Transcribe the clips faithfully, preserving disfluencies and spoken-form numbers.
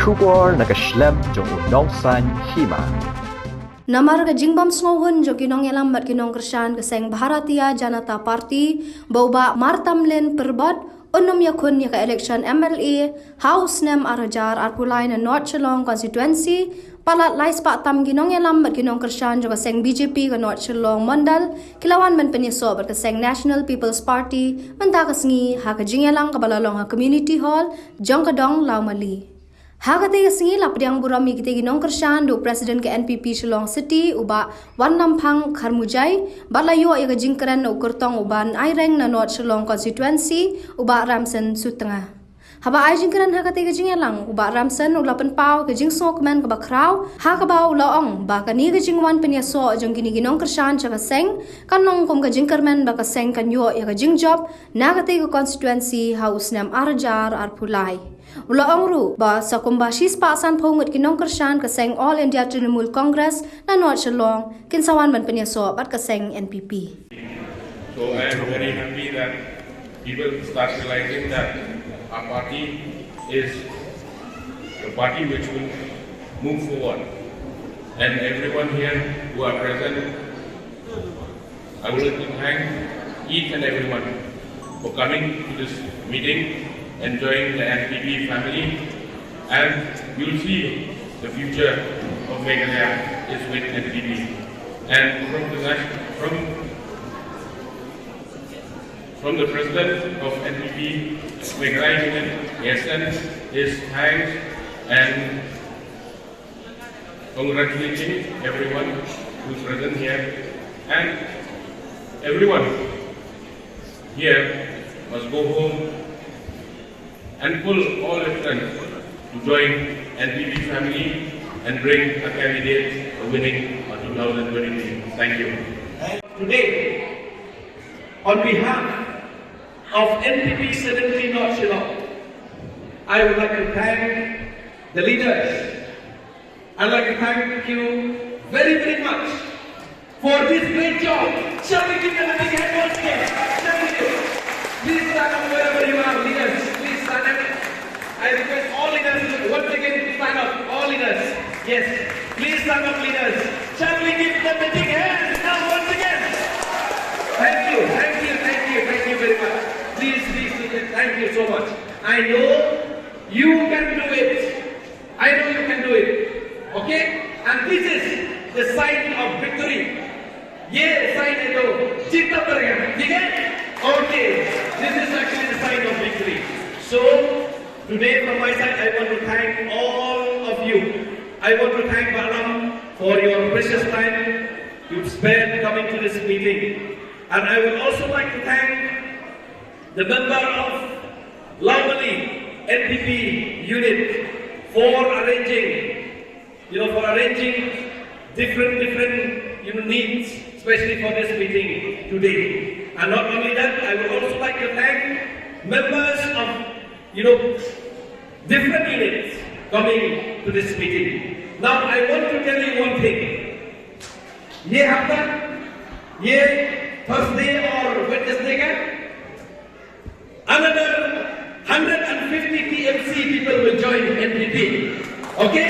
Khubor na ka shlem jong u Nongsaiñ Hima. Namar ka jingbym sngewhun jong ki nongïalam bad ki nongkyrshan ka seng Bharatiya Janata Party, ba u Bah Martamlin Pyrbot un ym ïakhun ïa ka election M L A ha u snem ar hajar arphew lai na North Shillong constituency, palat lai spah tam ki nongïalam bad ki nongkyrshan jong ka seng B J P ka North Shillong Mondal ki la wan ban pynïasoh bad ka seng National People's Party mynta ka sngi ha ka jingïalang kaba la long ha Community Hall jong ka Dong Lawmali. Ha katei ka sngi la pdiang burom ïa kitei ki nongkyrshan da u President ka N P P Shillong City u Bah Wanlamphang Kharmujai, bad la ïoh ïa ka jingkren na u kyrtong u Bah Naireng na North Shillong constituency u Bah Ramsen Sutnga. Haba ai jingkren ha katei ka jingïalang, u Bah Ramsen u la pynpaw ka jingsngewkmen kaba khraw ha kaba u la ong ba kane ka jingwan pynïasoh jong kine ki nongkyrshan sha ka seng kan long kum ka jingkyrmen ba ka seng kan ïoh ïa ka jingjop na katei ka constituency ha u snem ar hajar arphew lai. U la ong ruh ba sa kumba shispah sanphew ngut ki nongkyrshan ka seng All India Trinamool Congress na North Shillong kin sa wan ban pynïasoh bad ka seng N P P. So I am very happy that people start realizing that our party is a party which will move forward. And everyone here who are present, I would like to thank each and everyone for coming to this meeting, enjoying the N P P family, and you'll see the future of Meghalaya is with N P P. And from the nat- from from the president of N P P Meghalaya Unit, he has sent his thanks and congratulating everyone who's present here, and everyone here must go home and pull all your friends to join N P P family and bring a candidate a winning on two thousand twenty-three. Thank you. Today, on behalf of N P P seventy North Shillong, I would like to thank the leaders. I'd like to thank you very, very much for this great job. Shall we give them a big hand once again? Shall we do? Please stand up wherever you are, leaders. Please stand up. I request all leaders, once again, to stand up. All leaders. Yes. Please stand up, leaders. Shall we give them a big hand now, once again? Thank you, thank you, thank you, thank you very much. Please, please, please, thank you so much. I know you can do it. I know you can do it. Okay? And this is the sign of victory. ये साइन है तो जीतना पड़ेगा, ठीक है? Okay, this is actually the sign of victory. So, today from my side, I want to thank all of you. I want to thank Bah Lam for your precious time you spared coming to this meeting. And I would also like to thank the member of Lawmali N P P unit for arranging, you know, for arranging different, different, you know, needs, especially for this meeting today. And not only that, I would also like to thank members of, you know, different units coming to this meeting. Now, I want to tell you one thing. ये हफ्ता, ये Thursday और Wednesday का another hundred and fifty T M C people will join N P P. Okay?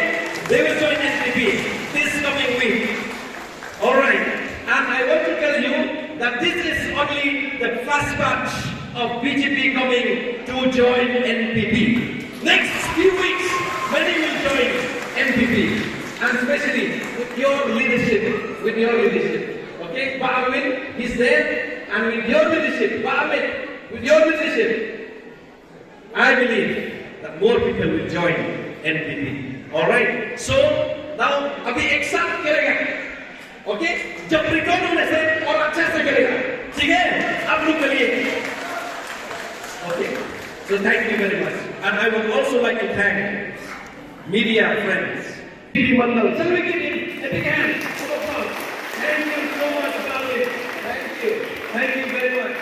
They will join N P P this coming week. All right. And I want to tell you that this is only the first batch of B J P coming to join N P P. Next few weeks, many will join N P P. And especially with your leadership, with your leadership. Okay, Bah Awin, he's there, and with your leadership, Bah Amit, with your leadership, I believe that more people will join N P P. All right. So now अभी एक साथ करेगा. Okay? जब रिकॉर्ड होने से और अच्छे से करेगा. ठीक है? आप लोग के लिए. Okay. So thank you very much. And I would also like to thank media friends. P D Mandal. Shall we give him a big hand? Thank you so much, darling. Thank you. Thank you very much.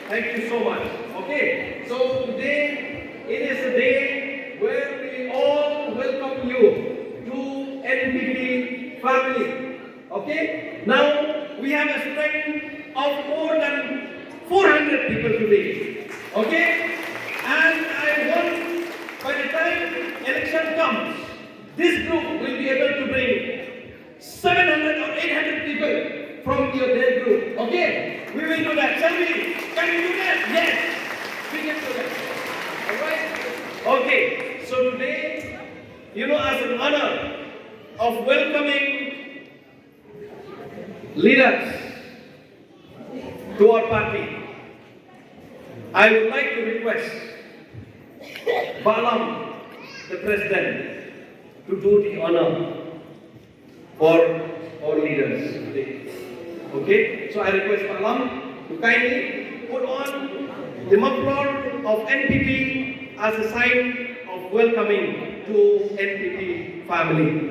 Thank you so much. Okay. So today, it is a day where we all welcome you to N P P family. Okay? Now, we have a strength of more than four hundred people today. Okay? And I want, by the time election comes, this group will be able to bring seven hundred or eight hundred people from your, their group. Okay? We will do that. Shall we? Can we do that? Yes. We can do that. All right? Okay. So today, you know, as an honor of welcoming leaders to our party, I would like to request Bah Lam, the president, to do the honor for our leaders today. Okay, so I request Bah Lam to kindly put on the muffler of N P P as a sign of welcoming to N P P family.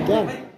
Done.